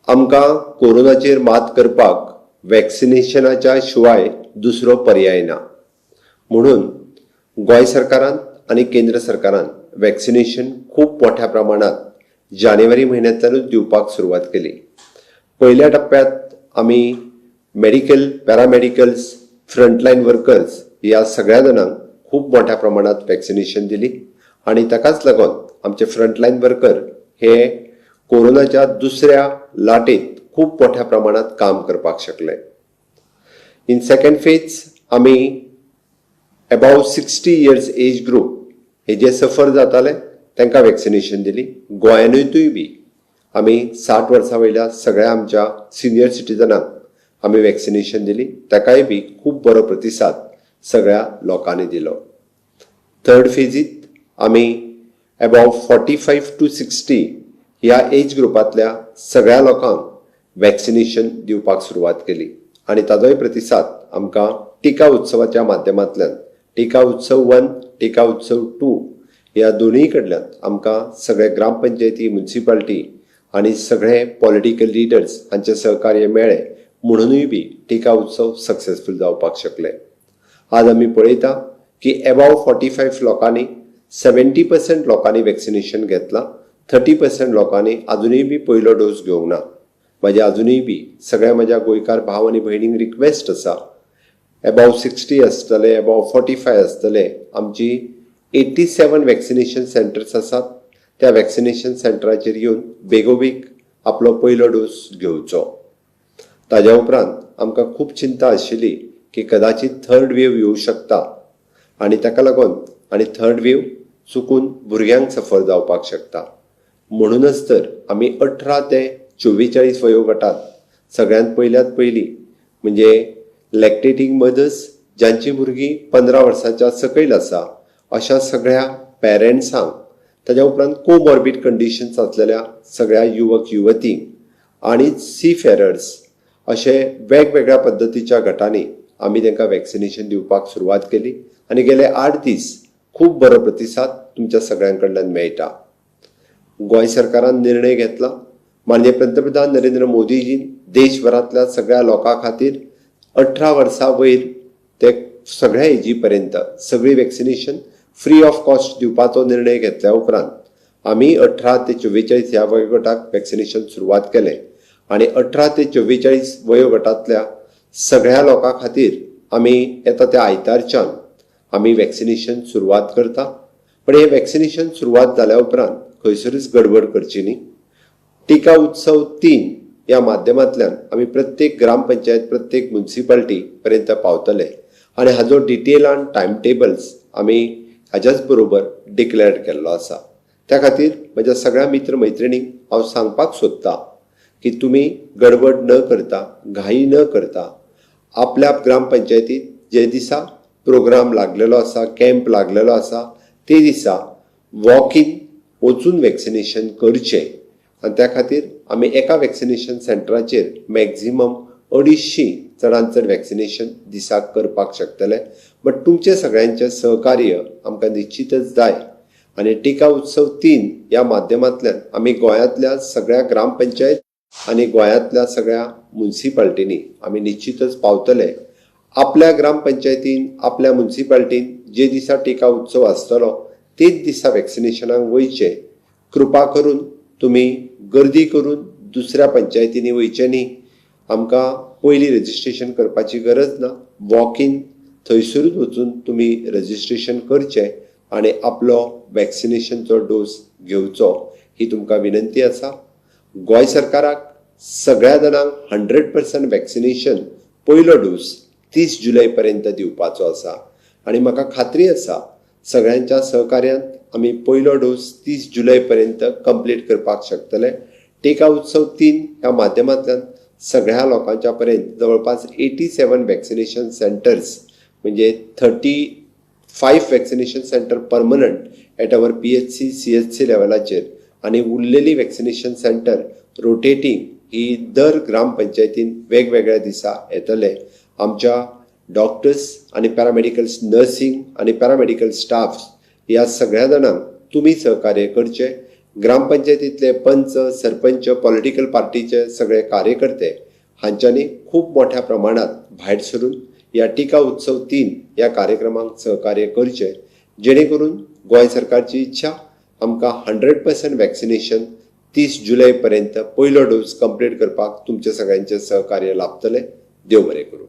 आमकां कोरोनाचेर मात करपाक वॅक्सिनेशनाच्या शिवाय दुसरो पर्याय ना. म्हणून गोंय सरकारान आनी केंद्र सरकारान वॅक्सिनेशन खूब मोठ्या प्रमाणात जानेवारी म्हयन्यांतल्यानूच दिवपाक सुरवात केली. पयल्या टप्प्यांत आमी मेडिकल, पॅरामेडिकल्स, फ्रंटलायन वर्कर्स ह्या सगळ्या जाणांक खूब मोठ्या प्रमाणात वॅक्सिनेशन दिली आनी ताकाच लागून आमचे फ्रंटलायन वर्कर हे कोरोनाच्या दुसऱ्या लाटेत खूब मोठ्या प्रमाणात काम करपाक शकले. इन सेकंड फेज आमी above 60 years age group हे जे सफर जाताले तांकां वॅक्सिनेशन दिली. गोंयानूय बी आमी 60 वर्सां वयल्या सगळ्या आमच्या सिनियर सिटीजनांक आमी वॅक्सिनेशन दिली. ताकाय बी खूब बरो प्रतिसाद सगळ्या लोकांनी दिलो. थर्ड फेजीत आमी above 45 to 60 ह्या एज ग्रुपांतल्या सगळ्या लोकांक वॅक्सिनेशन दिवपाक सुरवात केली आनी ताजोय प्रतिसाद आमकां टिका उत्सवाच्या माध्यमांतल्यान, टिका उत्सव 1, टिका उत्सव 2 ह्या दोनूय कडल्यान आमकां सगळे ग्रामपंचायती, मुन्सिपाल्टी आनी सगळे पॉलिटिकल लिडर्स हांचें सहकार्य मेळ्ळें म्हणुनूय बी टिका उत्सव सक्सेसफूल जावपाक शकले. आज आमी पळयता की एबाव 45 लोकांनी, 70% लोकांनी वॅक्सिनेशन घेतलां, 30% लोकांनी अजुनूय बी पयलो डोस घेवंक ना. म्हाजे अजुनूय बी सगळ्या म्हज्या गोंयकार भाव आनी भयणींक रिक्वेस्ट आसा, एबाव 60 आसतले, एबाव 45 आसतले, आमची 87 वॅक्सिनेशन सेंटर्स आसात. त्या वॅक्सिनेशन सेंटराचेर येवन बेगोबेग आपलो पयलो डोस घेवचो. ताज्या उपरांत आमकां खूब चिंता आशिल्ली की कदाचित थर्ड वेव येवं शकता आनी ताका लागून आनी थर्ड वेव चुकून भुरग्यांक सफर जावपाक शकता. म्हणूनच तर आमी 18 ते 44 वयोगटात सगळ्यांत पयल्यात पयलीं, म्हणजे लॅक्टेटींग मदर्स, जांची भुरगीं 15 वर्सांच्या सकयल आसा अशा सगळ्या पॅरंट्सांक, ताज्या उपरांत कोमॉर्बीड कंडिशन्स आसलेल्या सगळ्या युवक युवतींक आनी सी फेरर्स अशे वेगवेगळ्या पद्दतीच्या गटांनी आमी तांकां वॅक्सिनेशन दिवपाक सुरवात केली आनी गेले 8 दीस खूब बरो प्रतिसाद तुमच्या सगळ्यां कडल्यान मेळटा. गोंय सरकारान निर्णय घेतला, माननीय पंतप्रधान नरेंद्र मोदीजीन देशभरांतल्या सगळ्या लोकां खातीर 18 वर्सां वयर ते सगळ्या एजी पर्यंत सगळी वॅक्सिनेशन फ्री ऑफ कॉस्ट दिवपाचो निर्णय घेतल्या उपरांत आमी 18 ते 44 ह्या वयोगटाक वॅक्सिनेशन सुरवात केलें आनी 18 ते 44 वयोगटांतल्या सगळ्या लोकां खातीर आमी येता त्या आयतारच्यान आमी वॅक्सिनेशन सुरवात करता. पण हे वॅक्सिनेशन सुरवात जाल्या उपरांत खंयसरूच गडबड करची न्ही. टिका उत्सव 3 ह्या माध्यमांतल्यान आमी प्रत्येक ग्रामपंचायत, प्रत्येक मुन्सिपाल्टी पर्यंत पावतले आनी हाजो डिटेलान टायम टेबल्स आमी हाज्याच बरोबर डिक्लेअर केल्लो आसा. त्या खातीर म्हज्या सगळ्या मित्र मैत्रिणींक हांव सांगपाक सोदतां की तुमी गडबड न करता, घाई न करता आपल्या ग्रामपंचायतीत जे दिसा प्रोग्राम लागलेलो आसा, कॅम्प लागलेलो आसा, ते दिसा वॉक इन वचून वॅक्सिनेशन करचें. आनी त्या खातीर आमी एका वॅक्सिनेशन सेंटराचेर मॅक्झिमम 250 चडांत चड वॅक्सिनेशन दिसाक करपाक शकतले. बट तुमचें सगळ्यांचें सहकार्य आमकां निश्चितच जाय आनी टिका उत्सव 3 ह्या माध्यमांतल्यान आमी गोंयांतल्या सगळ्या ग्रामपंचायत आनी गोंयांतल्या सगळ्या मुन्सिपाल्टींनी आमी निश्चितच पावतले. आपल्या ग्रामपंचायतीन, आपल्या मुन्सिपाल्टीन जे दिसा टिका उत्सव आसतलो तेच दिसा वॅक्सिनेशनाक वयचें. कृपा करून तुमी गर्दी करून दुसऱ्या पंचायतींनी वयचें न्ही. आमकां पयलीं रजिस्ट्रेशन करपाची गरज ना. वॉक इन थंयसरूच वचून तुमी रजिस्ट्रेशन करचें आनी आपलो वॅक्सिनेशनचो डोस घेवचो ही तुमकां विनंती आसा. गोंय सरकाराक सगळ्या जाणांक 100% वॅक्सिनेशन पयलो डोस 30 जुलय पर्यंत दिवपाचो आसा आनी म्हाका खात्री आसा, सगळ्यांच्या सहकार्यान आमी पयलो डोस 30 जुलय पर्यंत कंप्लीट करपाक शकतले. टिका उत्सव 3 ह्या माध्यमांतल्यान सगळ्या लोकांच्या पर्यंत जवळपास 87 वॅक्सिनेशन सेंटर्स, म्हणजे 35 vaccination center permanent at our PHC, CHC लेवलाचेर आनी उरलेली वॅक्सिनेशन सेंटर रोटेटींग ही दर ग्रामपंचायतीन वेगवेगळ्या दिसा येतले. आमच्या डॉक्टर्स आनी पॅरामेडिकल, नर्सिंग आनी पॅरामेडिकल स्टाफ ह्या सगळ्या जाणांक तुमी सहकार्य करचें. ग्रामपंचायतींतले पंच, सरपंच, पॉलिटिकल पार्टीचे सगळे कार्यकर्ते हांच्यांनी खूब मोठ्या प्रमाणात भायर सरून ह्या टिका उत्सव 3 ह्या कार्यक्रमाक सहकार्य करचें, जेणे करून गोंय सरकारची इच्छा आमकां 100% वॅक्सिनेशन 30 जुलय पर्यंत पयलो डोस कंप्लीट करपाक तुमचे सगळ्यांचे सहकार्य लाभतलें. देव बरें करूं.